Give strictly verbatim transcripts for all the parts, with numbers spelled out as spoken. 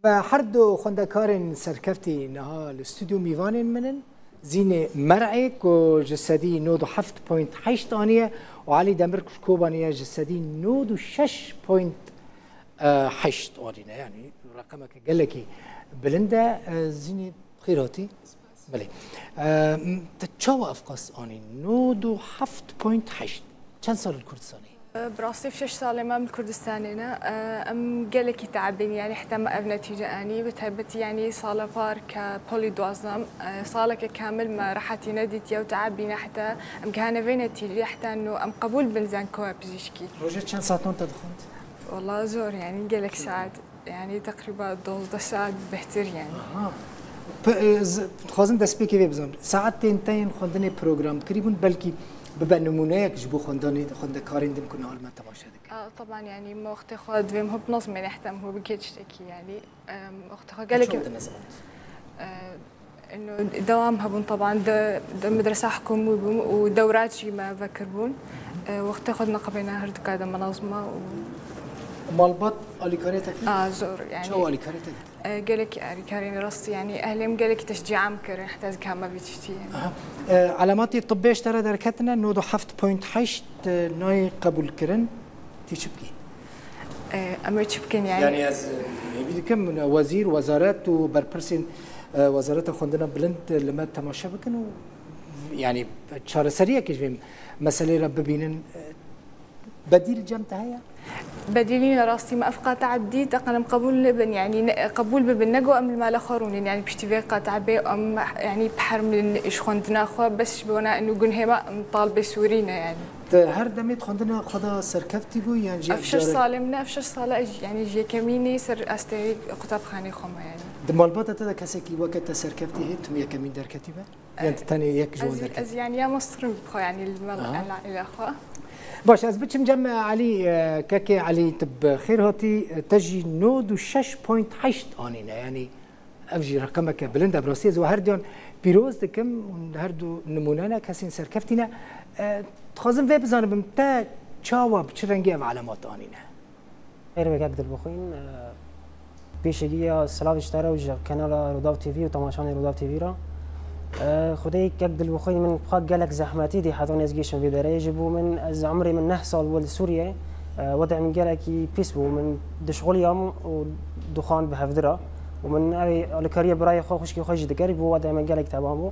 Bi her du xwendekarên serkeftî niha li stûdyo mîvanên min in. Zînê Mer'ê ku ji sedî nod û heft point heşt aniye û Elî Demir ku ji Kobanê ye ji sedî nod û şeş point heşt anîne. Yanî reqemeke gelekî bilind e. Zînê xêr hatî. Belê. Te çawa ev qas anî? Nod û heft point heşt. Çend sal li Kurdistanê? Bi rastî şeş salê me li Kurdistanê ne. Em gelekî teebîn, yanî heta me ev netîce anî. Bi taybetî, yanî sala par ke polî duwazdem, saleke kamil me rehetî nedîtiye û teebîne heta em gihane vê netîcê, heta nû em qebûl bin zankoya pizîşkî. Rojê çend saetan te dixwend? Wala zor, yanî gelek saet. Yanî teqrîba dozdeh saet bêhtir yanî. Aha. Pe-, e, z-, dixwazim destpêkê vê bizanim. Saetên te yên xwendinê program kirî bûn, belkî bibe nimûneyek ji bo xwendanê, xwendekarên din ku niha li me temaşe dikin. A, teban, yanî me wextê xwe divê em hû binezmên, heta em hû bike tiştekî, yanî, em, wextê xwe Te gelek çawa dinezmand? E, Ino dewam hebûn, teban di, di medresa hikûmî bûm û dewrat jî me vekiribûn. E, wextê xwe dineqibêne her du kade menazma û Malbat alîkarê te kir? A, zor, yanî. Çawa alîkarê te kir? E, gelekî alîkarê rastî, yanî ehlê min gelekî teşcîa min kirin, heta ez gihame vî tiştî, yanî. Aha. E, elematê tibbê ji te re derketine, nod û heft point heşt, e, nayê qebûlkirin. Tê çi bikî? E, em ê çi bikin, yanî? Yanî ez, e, hêvî dikim, wezîr, wezaret û berpirsên, e, Wezareta Xwendina Bilind li me temaşe bikin û, yanî, çareseriyekê ji vê meselê re bibînin. E, bedîl cem te heye? Bedîlî ne, rastî me ev qata dît, teqen em qebûl nebin, yanî ne, qebûl bibin, ne ku em li mala xwe rûnin, yanî piştî vê qata bê em, yanî, bihermin ji xwendina xwe, bes ji bona ino gunhê me em talibê Sûrî ne, yanî. Te her demê di xwendina xwe de serkeftî bû yan jî Ev ev şeş carê? Salê min e, ev şeş sala ez, yanî, ji yekemînê ser astê qutabxanê xwe me, yanî. Di malbata te de kesekî weke te serkeftî heye, tu yekemîn derketî be? Yan tu tenê yek ji wan Ez, derketî? Ez, yanî, ya masterim bi xwe, yanî, li me Aha. Ela, ela xwe. Baş, ez biçim cem Elî, e, kekê Elî, tu bi xêr hatî, e, te jî nod û şeş point heşt anîne, yanî, Ev jî reqemeke bilind e, bi rastî ez we her diyan pîroz dikim û her du nimûne ne, kesên serkeftî ne. E, dixwazim vê bizanibim, te çawa, bi çi rengî ev elemat anîne? Xêr be kek Dilbixwîn, e, pêşegî ya silavê ji te re û ji kanala Rûdaw T V û temaşanê Rûdaw T V re. E, Xwedê kek Dilbixwîn min xwe gelek zehmetî dî heta nêz gihîşim vê derê. Ji bo min, ez emrê min neh sal bû li Sûriyê. E, wedê min gelekî pîs bû. Min dişxuliyam û dixwand bi hevdira. û min ev ê alîkariya birayê xwe, xwişkê xwe jî dikir, bo wade me gelek teban bû.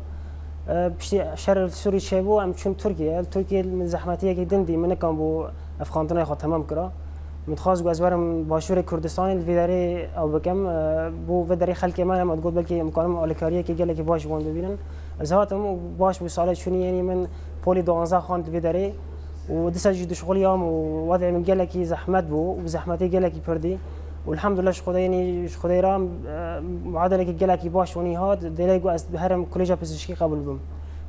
E, piştî şer li Sûrî çêbû, em çûn Tirkiye. Li Tirkiye min zehmetiyekî din dî, min nikan bû ev xwendinayê xwe temam kira. Min dixwest ku ez werim Başûrê Kurdistanê li vî derê ew bikim. E, bo vê derê xelkê me hema digot belkî em karim alîkariyekî gelekî baş ji wan bibînin. Ez hatim û baş bû salê çûnî, yanî min polî duwanzeh xwend li vî derê. û dîsa jî dişxuliyam û wezê min gelekî zehmet bû û bi zehmetê gelekî pir dî. Û elhamdulillah ji Xwedê, yanî ji Xwedê re, e, muadelekî gelekî baş wenî hat. Dêlê ku ez herim Koleja Pizîşkî qebûl bim.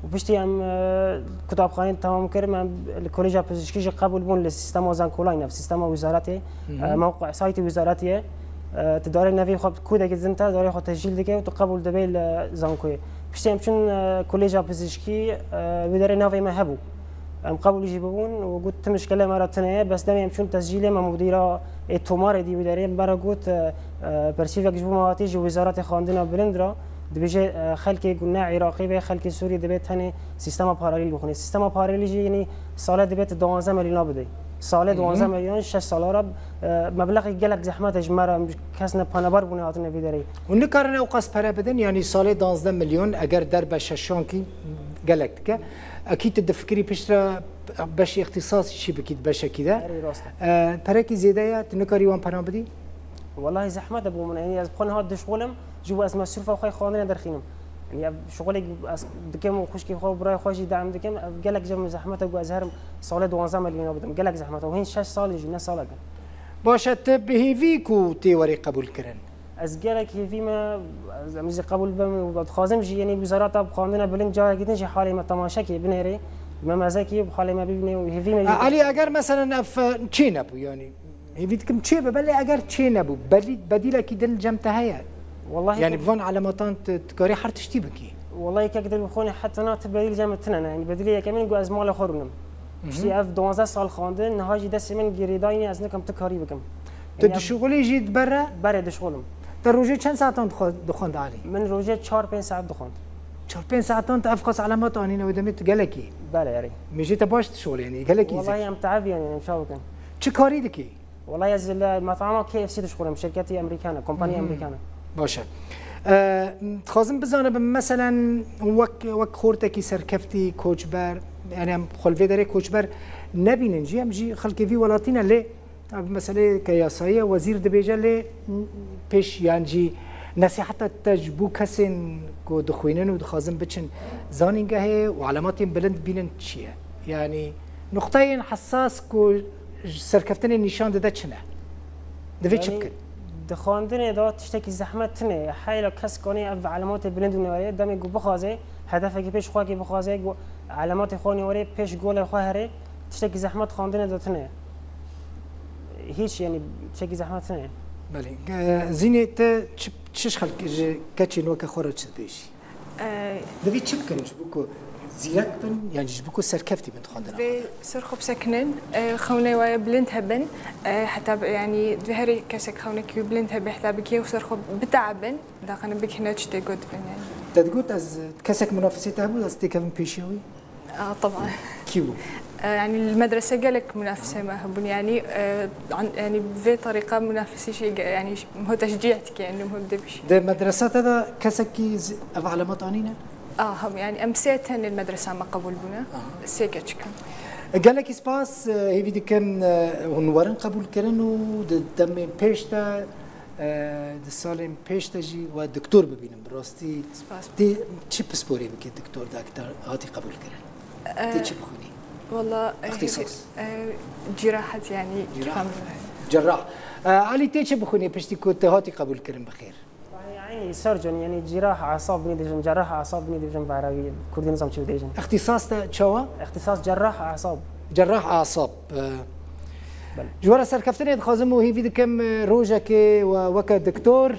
Û piştî em, e, kutabxaneyê temam kirim, em li Koleja Pizîşkî jî qebûl bûn li sîstema zankolayî, nav sîstema wîzaretê, Hı hı. e, mewqe saytê wîzaretê ye. E, tu darê nevê xwe bi kodekê din te, darê xwe tescîl dike û tu qebûl dibê li zankoyê. Piştî em çûn, e, Koleja Pizîşkî, e, wê derê navê me hebû. Em qebûlî jî bibûn û got, tim ji kelê me re tune ye, bes demê em çûn tescîlê me mudîra ê tomarê dî wê derê me re got, e, e, persîvek ji bo me hatî ji Wîzaretê Xwendina Bilind re, dibêje, e, xelkê ku ne Iraqî be, xelkê Sûrî dibê tenê sîstema paralîl bixwîne. Sîstema paralîl jî, yanî, salê dibê tu duwanzeh milyon bidê. Salê Hı hı. duwanzeh milyon, şeş sala re, e, meblexê gelek zehmet e ji me re, kes ne penaber bûne hatine vî derê. Hûn nikarin ew qas pere bidin, yanî salê duwanzeh milyon eger derbe şeşankî gelek dike. Ekî tu difikirî piştre beşî îxtîsas çî bikît beşekî de. Erê rast e. E, perekî zêde ye, tu nikarî wan pena bidî? Wellahî zehmet e bo min. Yanî ez bi xwe niha dişxulim, ji bo ez mesrûfa xwe xwendinê derxînim. Yanî ev şixulek ez dikim û xwişkê xwe û birayê xwe jî deam dikim, ev gelek cem zehmet e ku ez herim salê duwanzeh milyon bidim. Gelek zehmet e. Û hîn şeş sal jî ne salek e. Baş e, tu bi hêvî ku tê werî qebûlkirin? Ez gelek hêvî me, ez, em jî qebûl bim û dixwazim jî, yanî Wizareta Xwendina Bilind carekî din jî halê me temaşe kê, binêrê, me meze kê, halê me bibîne û hêvî me jî. E, Elî, eger meselen ev, e, çê nebû, yanî hêvî dikim çê be, belê eger çê nebû, belî, bedîlekî din cem te heye? Wallahî Yanî kek bi van elematan tu, tu karî her tiştî bikî. Wallahî kek Dilbixwîn, heta na tu bedîl cem tine ne. Yanî bedîlê yekemîn ku ez malê xwe rûnim. Hı hı. Piştî ev duwanzeh sal xwendin, niha jî destê min girêdayî ne, ez nikim tu karî bikim. Tu Yanî ev dişuxulî jî di ber re? Berê dişuxulim. Te rojê çend saetan dixwe-, dixwend Alî? Min rojê çar pênc saet dixwend. Çar pênc saetan te ev qas elemat anîne wê demê tu gelekî. Belê, erê. Mêjê te baş dişolê, yanî gelekî Wallahî zêde. Em teev yanî em çaw bikin. Çi karî dikî? Wallahî ez li metama K F C dişixulim, şirketî Amerîkan e, kompanî Amerîkan e. Baş e. E, dixwazim bizanibim, meselen wek, wek xortekî serkeftî, koçber, yanî em xwe li vê derê koçber nebînin jî, em jî xelkê vî welatî ne, lê ev meseleyeke yasayî ye, wezîr dibêje, lê pêş yan jî nesîheta te ji bo kesên ku dixwînin û dixwazin biçin zanîngehê û elematên bilind bînin çi ye? Yanî nuqteyên hesas ku ji serkeftinê nîşan dide çi ne? Divê çi Yanî, bikin? Di xwendinê de tiştekî zehmet tune ye. Heyla kes kanê ev elematê bilind û nêwarê demê ku bixwaze, hedefekî pêş xwe kê bixwaze, ku elematê xwe nêwarê pêş golê xwe herê, tiştekî zehmet xwendinê de tune ye. Hiç, yanî tiştekî zehmet tune ye. Belê. E, Zînê te çi, çi ji xelk, ji keçên weke xwe re çi dibêjî? E, Divê çi bikin ji bo ku zîrek bin, yan jî ji bo ku serkeftî bin dixwendina xwe Vê de? ser xwe bisekinin, e, xewnê waye bilind hebin, e, heta bi- yanî divê herê kesek xewnekî wî bilind hebe heta bikê û ser xwe biteebin, daqine bikine çi tê got bin yanî. Te digot ez kesek munafisê te hebû, ez têkevim pêşiya wî? A, taban. Kî bû? E, yanî li medrese gelek munafisê me hebûn yanî, e, an- yanî bi vê terîqa munafisî jî ge- yanî ho teşcîh dike yanî ho dibişî. Di medresa te de kesekî z- ev elemat anîne? A, hem yanî em sê tenê li medresa me qebûl bûne. Sê keçik in. Gelekî spas, e, hêvî dikim, e, hûn werin qebûlkirin û di demên pêş de, e, di salên pêş de jî we doktor bibînin. Bi rastî Spas. Tê çi pisporê bikî doktor, daktar hatî qebûlkirin? Tê çi bixwînî? Valla, e, Îxtîsas. e, cirahat yanî Cirahat. kifam. Cerrah. E, Alî, tê çi bixwînî piştî ku te hatî qebûlkirin bi xêr? Yanî surgeon, yanî cîrah asab binî dibêjin, cerrah asab binî dibêjin bi erebî, kurdî nizam çi dibêjin. Îxtîsas te çawa? Îxtîsas cerrah asab. Cerrah asab. E, Belê. Ji we re serkeftinê dixwazim û hêvî dikim, e, rojekê we weke doktor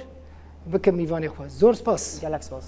bikim mîvanê xwe. Zor spas. Gelek spas.